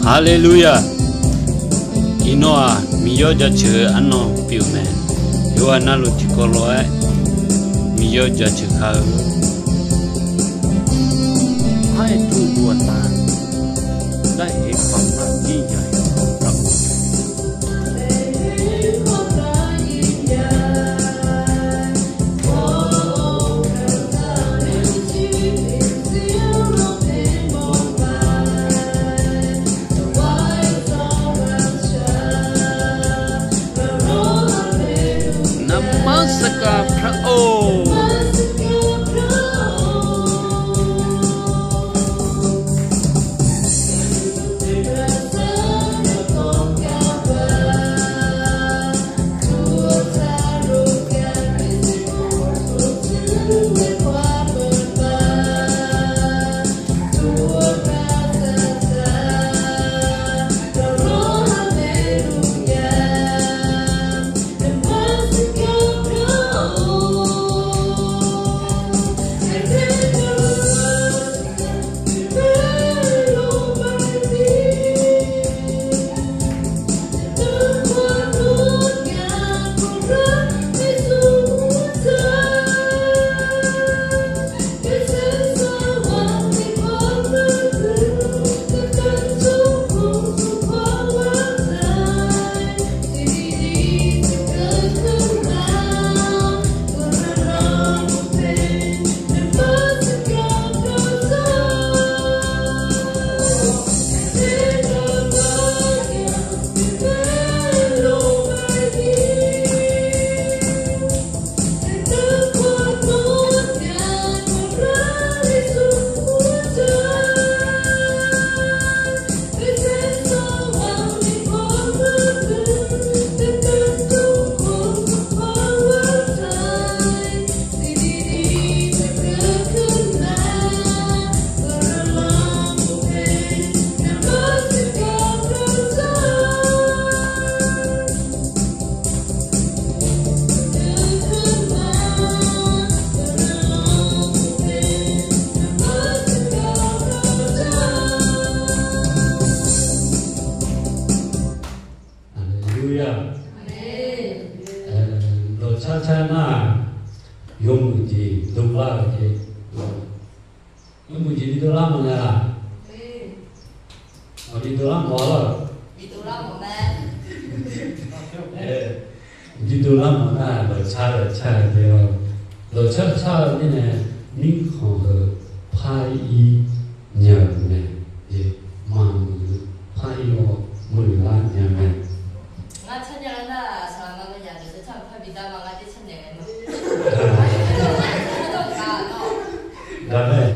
Haˍleˍluˍyaˇ. Iˉ nawˉ-aˬ, miˬ yawˇ jaˇ ceuˬ aˉ nawˉ piˇ-oˬ meh. Yawˇ a naˉ lo tiˉ kawˆ lawˬ-ehˉ, miˬ yawˇ jaˇ ceuˬ hk'a-eu, haˉ-e tuˬ lo a taˍ, daˇ heˍ paˍ maˇ tiˉ yaꞈ-e. Namaskar พระองค์ Haˍleˍluˍyaˇ. Lawˬ chaˇ chaˇ naˇ, yawˇ muiˬ jeˬ do laˇ ve ce. Yawˇ muiˬ jeˬ nyi do laˇ mawˬ leh, awˬ nyi do laˇ mawˬ laˇ. Nyi do laˇ mawˬ naˇ, lawˬ chaˇ lawˬ chaˇ ve te-o. Lawˬ chaˇ chaˇ ve teˇ neh, miˉ hk'awꞈ hui hpaˇ iˉ nyi meh, maˬ muiˬ hui hpaˇ iˉ awˬ muiˬ laˇ nyi meh. Daꞈ meh.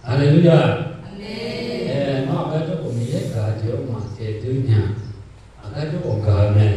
Haˍleˍluˍyaˇ. Aˍmenˍ. Nawˬ aꞈ g'aˇ cawˇ k'o, Miˬ yehˉ gaˬ ce, oˇ maˬ ceh teˇ nyi, aꞈ g'aˇ cawˇ k'o gaˬ meh.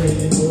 Hallelujah.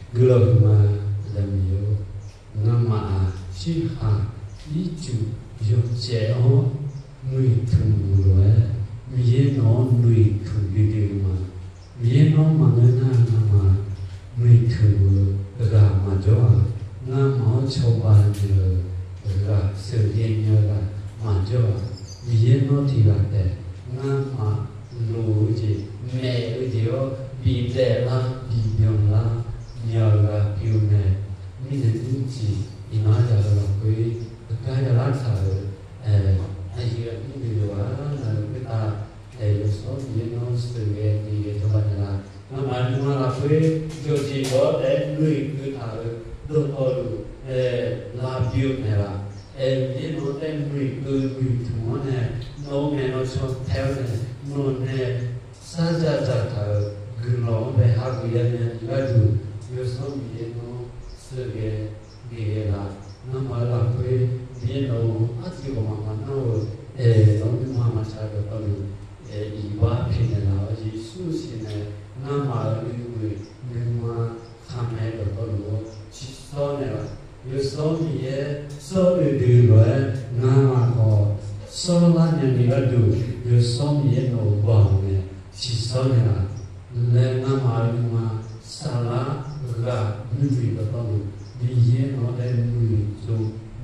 Guiˬ lawˬ huiˬ ma daꞈ miˬ yoˬ. Ngaˬ maꞈ a chiˇ haˍ iˉ cuˬ yawˬ cehˬ awˬ nuˇ eˬ htuꞈ loˬ leh, miˬ yehˬ nawˬ nuˇ eˬ htuꞈ ve te ve maˬ. Miˬ yehˬ nawˬ maˬ ngaˬ na ngaˬ maˬ nuˇ eˬ htuꞈ ve g'a maˍ jawˇ a. Ngaˬ maˬ awˬ chaw ba nyi g'a suhˍ yehˬ nyi g'a maˍ jawˇ a. Miˬ yehˬ nawˬ te g'a tehꞈ ngaˬ maˬ loˍ ve ceˇ mehꞈ ve ceˇ awˬ biˇ dehꞈ laˇ biˇ yawˬ laˇ nyi g'a piˇ-oˬ meh. Miˬ yehˬ teˇ ciˍ iˉ maˇ yaꞈ la k'o, a kaˇ yaˇ laˇ htaꞈ a yehˬ g'a piˇ ve yoˬ a. Ngaˬ hui teˇ htaˇ yawˬ suhˉ miˬ yehˬ nawˬ suhˍ geh te geh chaw ba nyi la, ngaˬ maˬ nyi ma laˬ k'o, yawˇ ceˇ yawˇ tehꞈ nuˇ eˬ keu htaꞈ dawˇ tawˇ loˬ la piˇ-oˬ meh laˬ. Miˬ yehˬ nawˬ tehꞈ nuˇ eˬ keu nuˇ eˬ htuꞈ maˇ neh, nawˬ meh nawˬ chaw hpehꞈ-oˬ neh, nawˬ neh shaˉ jaˇ jaˇ htaꞈ guiˬ lawˬ ve ha gui yaˇ nyi g'a tuˬ, yawˬ suhˉ miˬ yehˬ nawˬ suhˍ geh geh geh laˬ. Ngaˬ maˬ laˬ k'o, miˬ yehˬ nawˬ a ciˉ k'awꞈ maˍ maˍ naˇ-oˬ, nawˬ miˇ ma maˇ ca dawˇ tawˇ loˬ, iˉ baˆ hpehꞈ neh laˬ. Yeˍsuˆ shiˍ neh ngaˬ maˬ ve nuˇ eˬ nuˇ ma hk'a meh dawˇ tawˇ loˬ, chi suhˉ neh laˬ. Yawˬ suhˉ miˬ yehˬ suhˉ ve tuˬ loˬ-e, ngaˬ maˬ k'awꞈ suhˉ laˇ nyi nyi g'a tuˬ, yawˬ suhˉ miˬ yehˬ nawˬ baˬ-oˬ meh, chi suhˉ neh laˬ. Leh ngaˬ maˬ ve nuˇ ma saˍ laꞈ g'a nuˇ eˬ dawˇ tawˇ loˬ, miˬ yehˬ nawˬ tehꞈ nuˇ eˬ co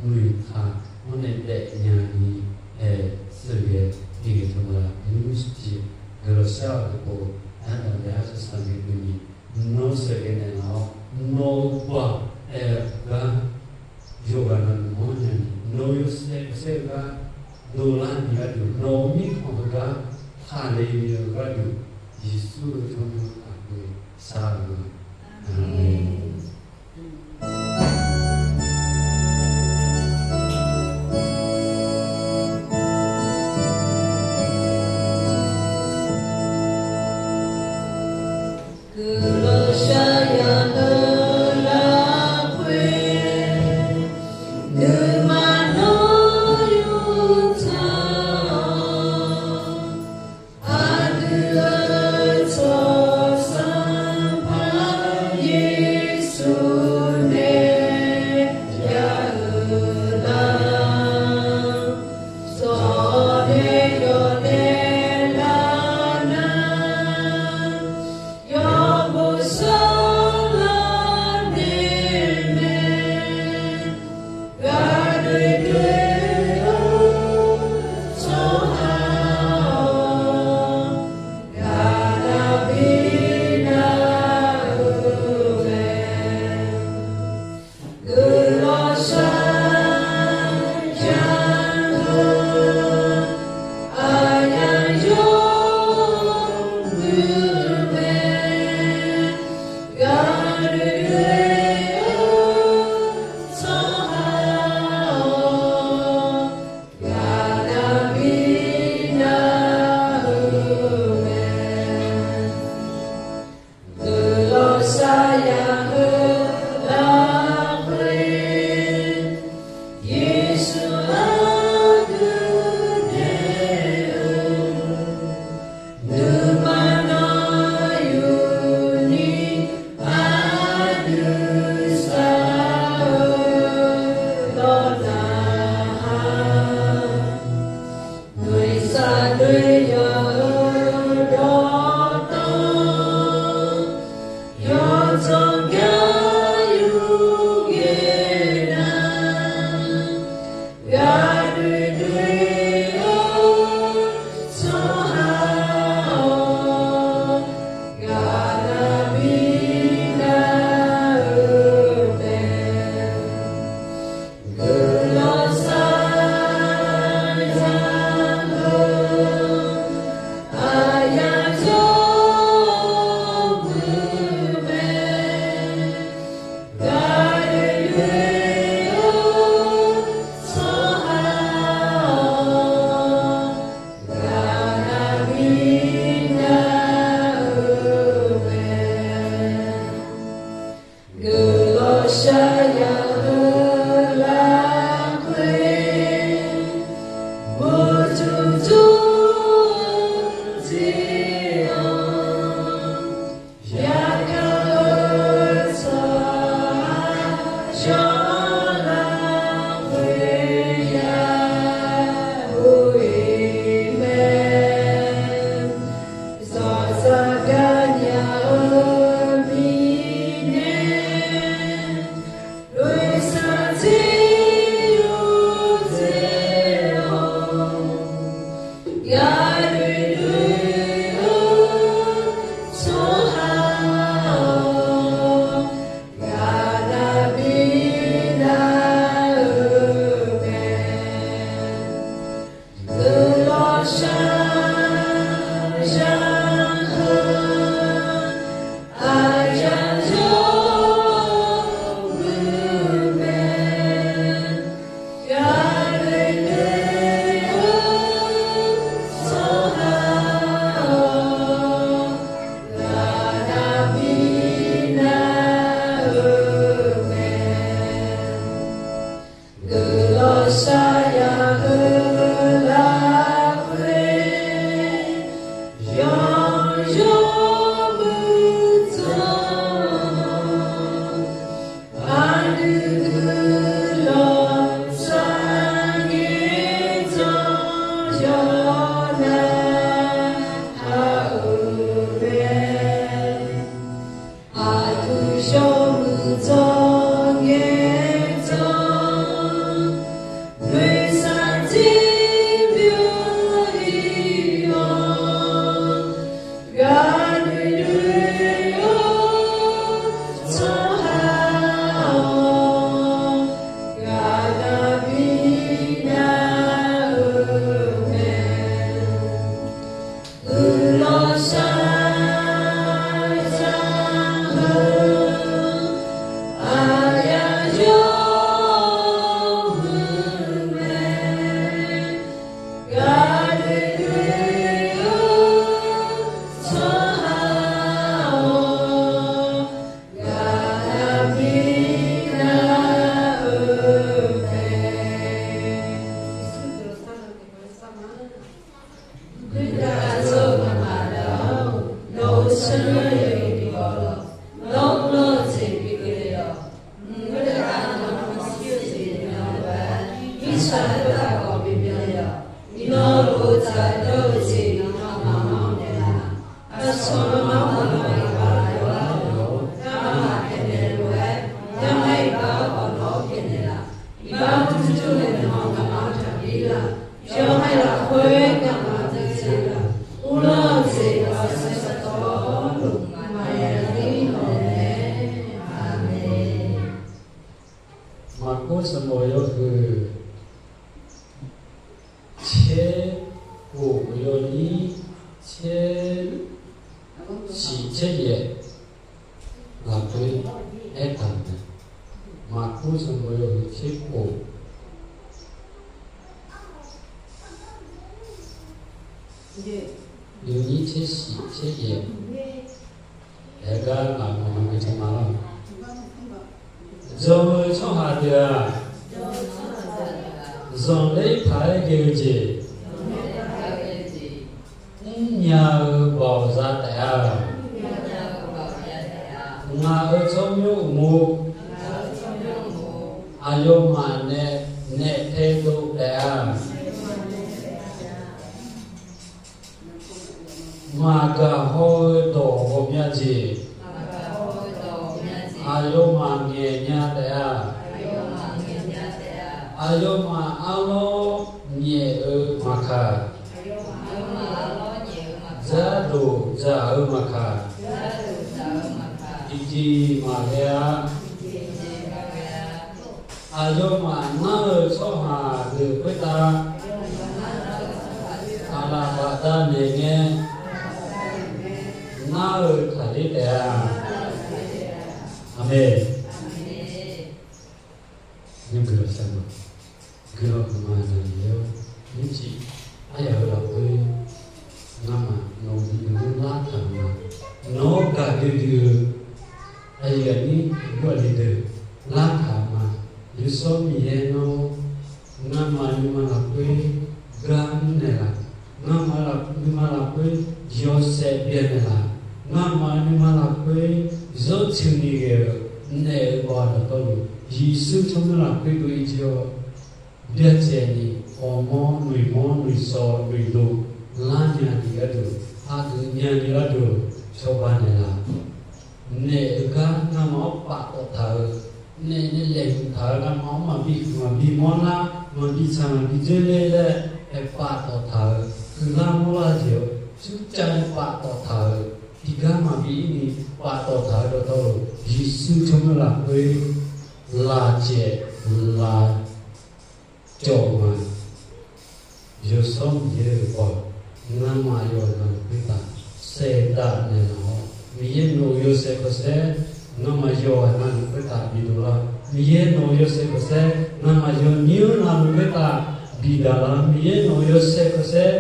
nuˇ eˬ htaꞈ mvuhˇ neh tehꞈ nyi nyi suhˍ geh te geh chaw la nuˇ shiˍ ciˍ g'a lawˬ shaˉ ve k'o, a taˍ leh a shaˍ saˍ ve k'o nyi, nawˬ suhˍ geh neh laˬ-oˬ, nawˬ baˬ g'a yawˇ g'a na nuˇ mawˇ nyi, nawˬ yawˇ sehˆ sehˆ g'a dawˇ laˇ nyi g'a tuˬ, nawˬ miˇ hk'awꞈ g'a hk'a le ve g'a tuˬ, Yeˍsuˆ ve chaw mawˇ htaꞈ k'oˆ ve shaˉ ve. Aˍmenˍ. Maˍkuˆ suhˍ mawˬ yawˇ hui chehˇ k'oˍ yawˇ nyiˇ chehˇ shiˍ chehˇ yehˬ laˬ hk'e ehˉ taˍ ve. Maˍkuˆ suhˍ mawˬ yawˇ hui chehˇ k'oˍ yawˇ nyiˇ chehˇ shiˍ chehˇ yehˬ ehˉ gaˇ laˬ mawˬ ve chaw ma laˇ. Jawˬ ve chaw haˍ teˇ g'aˇ, zuhˬ leˉ htaꞈ geh ve ceˇ, mvuhˇ nyi-a ve baˬ awˬ za tehꞈ a. Ngaˬ hui chaw mawˇ mo, a yawˇ maˬ nehˬ nehˬ hte to tehꞈ a. Maˍ gaˬ haw ve dawˬ g'awˬ myaˇ ceˇ, a yawˇ maˬ ngehˬ nyi-a tehꞈ a. A yawˇ maˬ aˉ lawˉ nyehˬ-eu maˬ hkanˍ, jaˇ doˬ jaˬ-eu maˬ hkanˍ, tiꞈ tiꞈ maˍ ve a. Aˬ, yawˇ maˬ naˉ-eu chaw haˍ g'uiˬ k'oˆ taˍ, aˬ laˬ baꞈ daꞈ nehˬ ngeh, naˉ-eu htaˍ liˇ tehꞈ. Aˍmenˍ. Nyi g'uiˬ la sha ma, g'uiˬ la kuˬ ma na yoˬ. Nyiˇ chi, aˉ yaꞈ ve laˬ k'o, ngaˬ maˬ nawˬ miˬ guiˬ lo laˇ htaꞈ ma, nawˬ gaˬ ve g'uiˬ, a yaꞈ nyi g'uiˬ le deuˬ laˇ htaꞈ ma, G'uiˬ sha miˬ yehˬ nawˬ, ngaˬ maˬ nyi ma laˬ k'o, gaˇ nehˬ laˬ, ngaˬ maˬ nyi ma laˬ k'o, yawˇ shehˍ beh nehˬ laˬ, ngaˬ maˬ nyi ma laˬ k'o, yawˇ chi nyi geh nehˬ-eu baˬ daꞈ tawˇ lo, Yeˍsuˆ chaw meuˇ laˬ k'o, g'uiˬ i chi awˬ byaˇ ceh nyi, awˬ mawˇ nuiˬ mawˇ nuiˬ shaw nuiˬ lo, laˇ nyi a diˍ g'aˇ tuˬ, a tuˬ nyi a diˍ g'aˇ tuˬ, chaw ba nehˬ laˬ. Nehˬ uiˍ gaˇ ngaˬ maˬ awˉ paˍ tawˍ htaꞈ-eu, nehˬ nehˬ lehˬ yuˬ htaꞈ-eu ngaˬ maˬ awˉ maˬ biˇ kuiˬ maˬ biˇ mawˇ laˇ, maˬ biˇ chaˍ maˬ biˇ jeuˇ le leh, paˍ tawˍ htaꞈ-eu, kuiˬ laˇ mawˇ laˇ jeˬ-awˬ, cuˉ caˇ paˍ tawˍ htaꞈ-eu, tiꞈ gaˇ maˬ biˇ nyi paˍ tawˍ htaꞈ-eu dawˬ tawˇ lo, Yeˍsuˆ chaw meuˇ laˬ k'o, laˬ cehˬ laˬ cawˬ maˬ. Yawˇ shawˉ miˬ yehˬ ve paw, ngaˬ maˬ yawˬ na luˬ hk'e htaꞈ shehˍ daꞈ nehˬ laˬ-oꞈ. Miˬ yehˬ nawˬ yawˇ shehˍ hk'aw shehˍ, ngaˬ maˬ yawˬ na luˬ hk'e htaꞈ biˬ dawˬ laˇ. Miˬ yehˬ nawˬ yawˇ shehˍ hk'aw shehˍ, ngaˬ maˬ yawˬ nyi na luˬ hk'e htaꞈ biˬ daꞈ laˇ. Miˬ yehˬ nawˬ yawˇ shehˍ hk'aw shehˍ,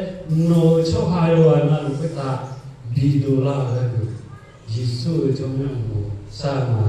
nawˬ chaw haˍ yawˬ na luˬ hk'e htaꞈ biˬ dawˬ laˇ g'a tuˬ, Yeˍsuˆ ve chaw mehˆ awˬ moˍ shaˉ ma.